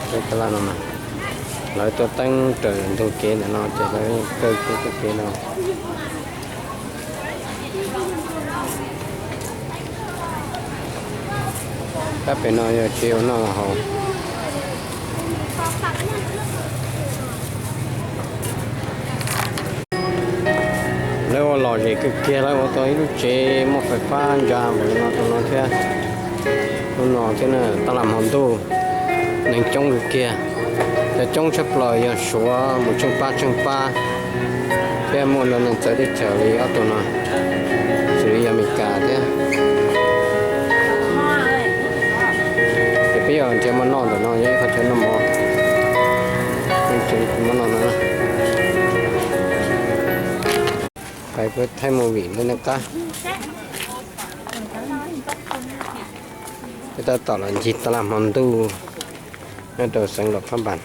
Tab laj no mas lawv tuaj teeb raws ntug kev ntawm no ces lawv kaw kiag txoj kev no. Tab pem no yog tsis ua noj haus. Lawv ua lom zem kawg kiag, lawv ua tau ib lub tsev muaj fais fab ntsa npaum li no rau no thiab. Hnub no thiab na, tab laj hmo ntuj, neeg coob kawg kiag. Cov coob tshaj plaws yog Suav mus tsheej pab tsheej pab, thiab muaj ntau neeg txawv teb chaws li ob tug no, xws li yog Amelikas thiab. Ces peb yuav nrhiav mov noj ntawm no, yog ib qhov chaw noj mov. Mov noj no. Pais peb thaij movie ntawm no qab. Peb tab tom los ncig tab laj hmo ntuj nyob rau xeev Luam Phab Npas.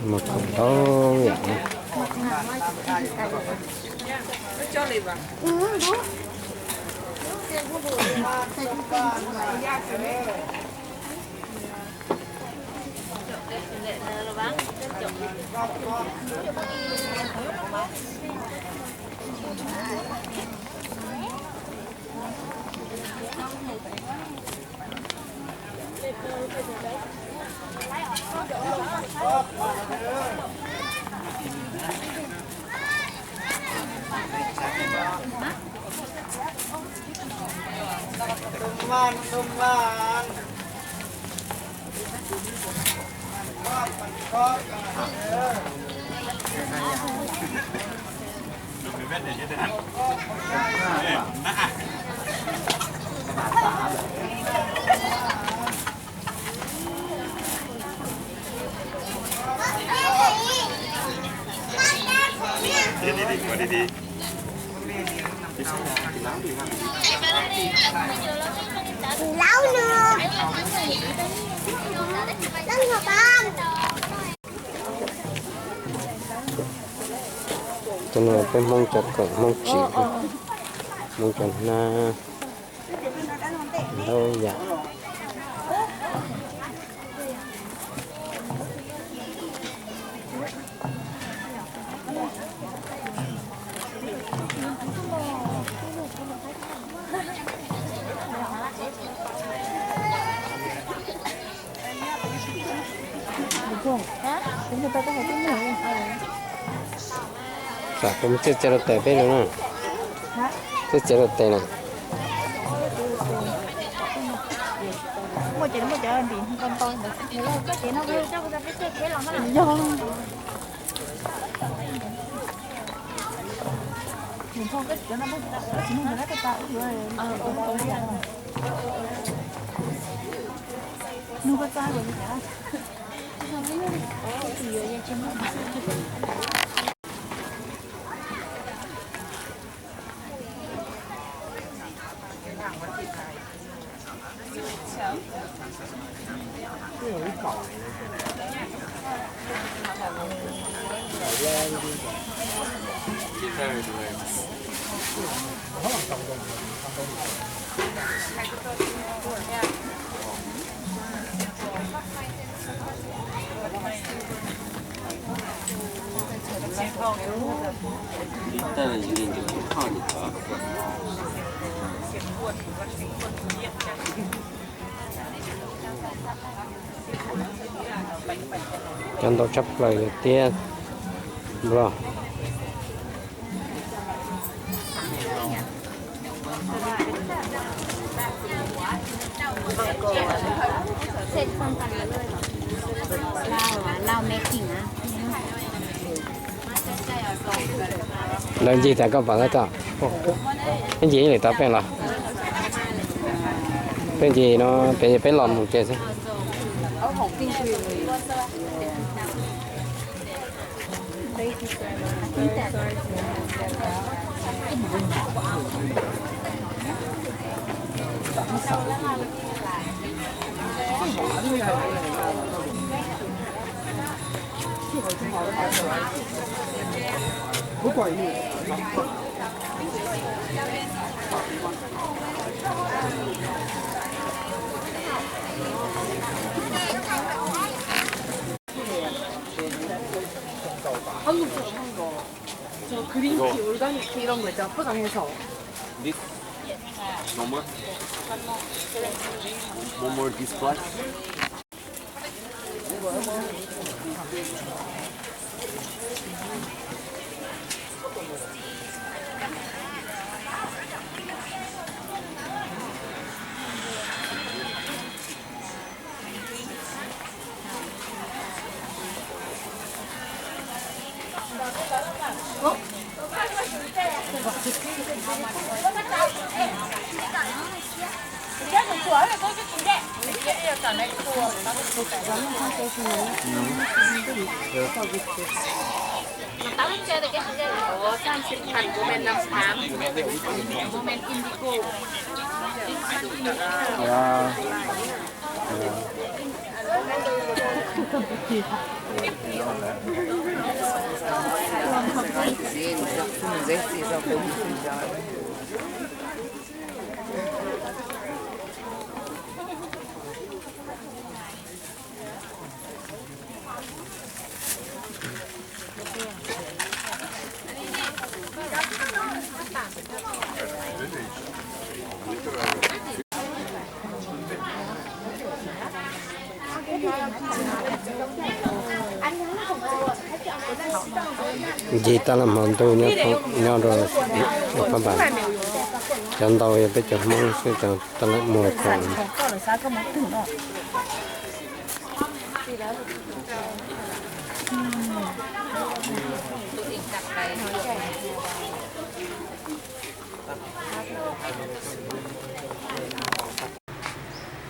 Mus kom ntau yam. Cov no peb Hmoob cov kawm Hmoob tsim, Hmoob cov hnab, ntau yam. Xam, kuv txiav txiav rau tes peb no na. Txiav txiav rau tes na. Cov ntau tshaj plaws yog tiab nplog. Lawv ncig tas koj pom lawv tso. Peb ncig li tau peb los. Peb ncig no peb, peb los mus ces xwb. 저 그린티, 이거 올가닉 이런 거 있잖아, 포장해서. This? No more? One more this price? Ncig tab laj hmo ntuj nyob rau Phab Npas, cov ntau yog peb cov Hmoob xwb, cov tab laj muag khoom.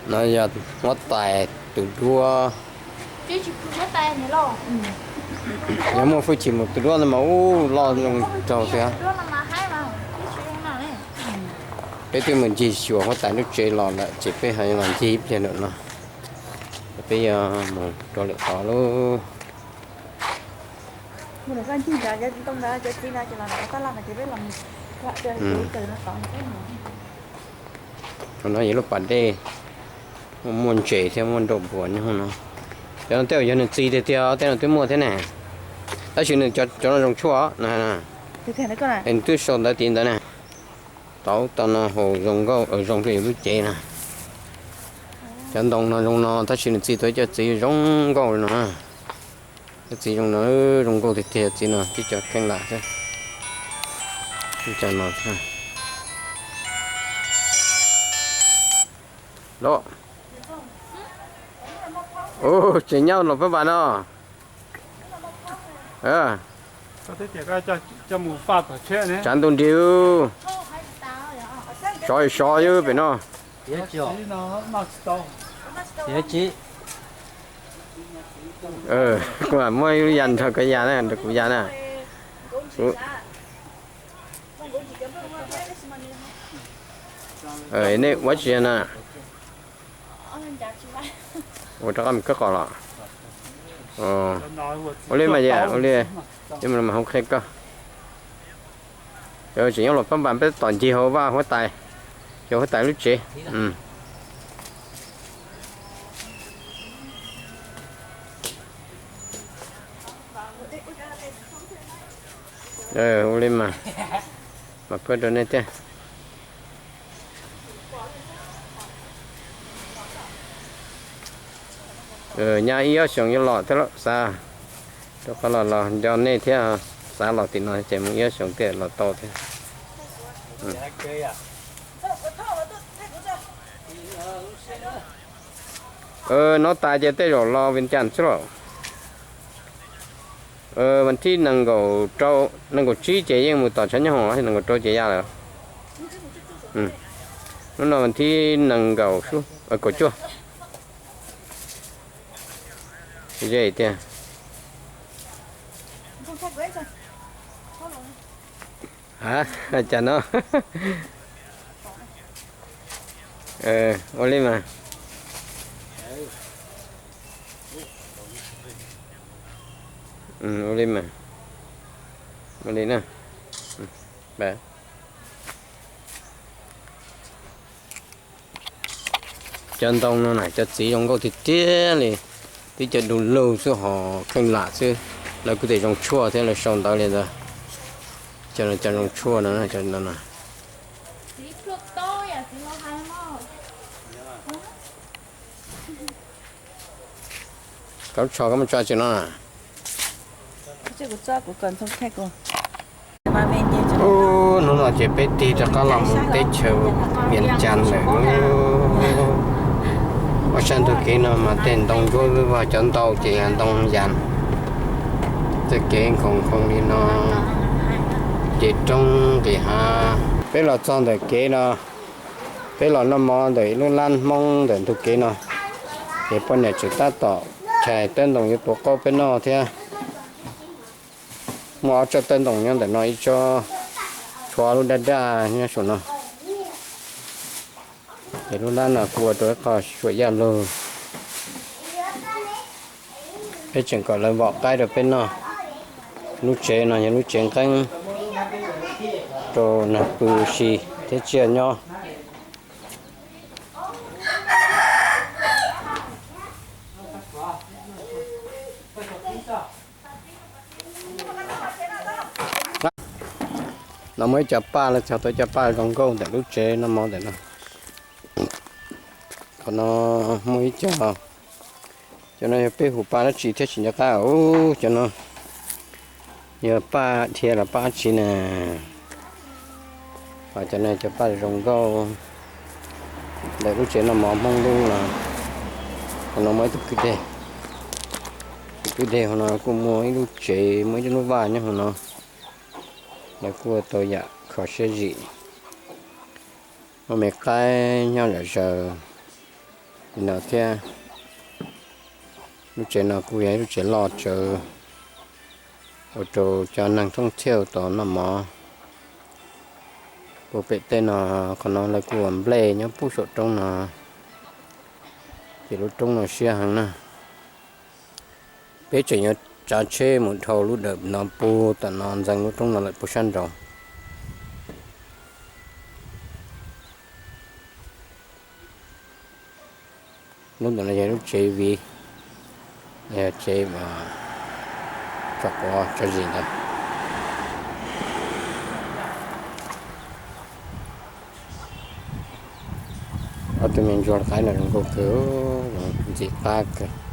No yog huab tais tus duab. Yog muaj hwj chim mus tus duab ntawd mas ub loj zoo nraug thiab. Peb twb mus ncig xyuas huab tais lub tsev los lawm ces peb ho los ncig ib pliag lawm no. Peb yuav mus rau lwm qhov lauj. Qhov no yog lub pas dej, muaj ntses thiab muaj nrau npuas nyob hauv no. Cov no tej zaum yog nws txiv tiag tiag, tej no twb muaj thiab ne. Tab sis nws cov no zoo tshuaj no. Es nws twb sau ntawv tid ntawd ne. Tau tau no haus zoo nkauj, zoo rau yus lub cev na. Cov ntoo no zoo no tab sis nws txiv tau ib co txiv zoo nkauj li no. Cov txiv zoo no, zoo nkauj tiag tiag txiv no, tib co kheej lam xwb. Tib co no xwb. Los, tseem nyob los Phab Npas no. Tsav ntuj nrig, sov sov xwb pem no. Kuv muaj ib lub ya nrog koj ya na, nrog kuv ya na. Nej ua tsi na? Ua rov qab mus kawb qos los? Ua li mas, ua li, ua li mas hauv qhia koj. Tseem nyob los Phab Npas, peb tos ncig hauv vaj huab tais, cov huab tais lub tsev. Ua li mas, mas pab rau nej thiab. Nyab ib ob xyoos yuav los thiab lauj, xav rov qab los los nco nej thiab, xav los tim no ces mus ib ob xyoos thiaj los tau thiab. No tas ces tej zaum los Vias Cas xwb lauj. Vas thib nees nkaum rau, nees nkaum tsib ces yeej mus tom tshav nyob hoom, nees nkaum rau ces ya lawm. Hnub no vas thib nees nkaum, kaum cuaj. Ze tiag. Ha, cas no. Ua li mas. Ua li mas, ua li na. Cov ntoo no na cov txiv zoo nkauj tiag tiag li, tib cov du lug xwb ho kheej lam xwb. Lawv kuj tias zoo tshuaj thiab lawv sau ntawv li ntawd. Cov no cov zoo tshuaj no, cov no na. Kaub tsho koj muab tso tsis no na. Ub, hnub no ces peb tig rov qab los mus teb chaws Vias Cas lawm. Ua sab ntug kev no mas tej ntoo ntsuab vag cov ntau ces yog ntoo yas. Tej kev nkhoos nkhoos li no, ces roob nqis hav. Peb los txog ntawm kev no, peb los noj mov ntawm ib lub lab Hmoob ntawm ntug kev no, ces poj niam tseem tab tom chais tawb ntoo yuav tuav qaub peb noj thiab. Muaj ob tsob tawb ntoo nyob ntawm no, ib tsob tshuav lub daj daj nyob saum no. Ces lub lab no kuj ua rau ib qho suam yaj lug. Peb tseem kom lawv vom qaib rau peb noj. Lub tsev no yog lub tsev nqeeb rau nag pw si thiab tsiaj nyob. No muaj ib co paj, lawv txog tau ib co paj zoo nkauj ntawm lub tsev noj mov ntawm no. Qhov no muaj ib co, cov no yog peb hu paj dab tsi thiab tsis nco qab. Ub, cov no yog paj dhia los paj dab tsi na. Cov no cov paj zoo nkauj ntawm lub tsev noj mov Hmoob Lub no. Qhov no muaj ib tug kwj deg, tus kwj deg hauv no kuj muaj ib lub tsev, muaj ib lub vaj nyob hauv no. Lawv kuj ua tau yam kho siab zim. Muaj me qaib nyob zom zaws li no thiab. Lub tsev no kuj yog ib lub tsev loj tsawv ua rau cov neeg thoob thiauj tau noj mov. Puag pem tej no, qhov no lawv kuj ua nplej nyob puag saum roob no, ces lub roob no siab heev na. Peb tseem yuav tsav tsheb mus dhau lub dawm no puag tom no ntxeev lub roob no lawm puag sab nraud. Lub ntawm no yog lub tsev viv, yog tsev tso quav tso zis ntawd. Ob tug me ntsuag qaib no zoo nkauj kawg, ntxim qab kawg.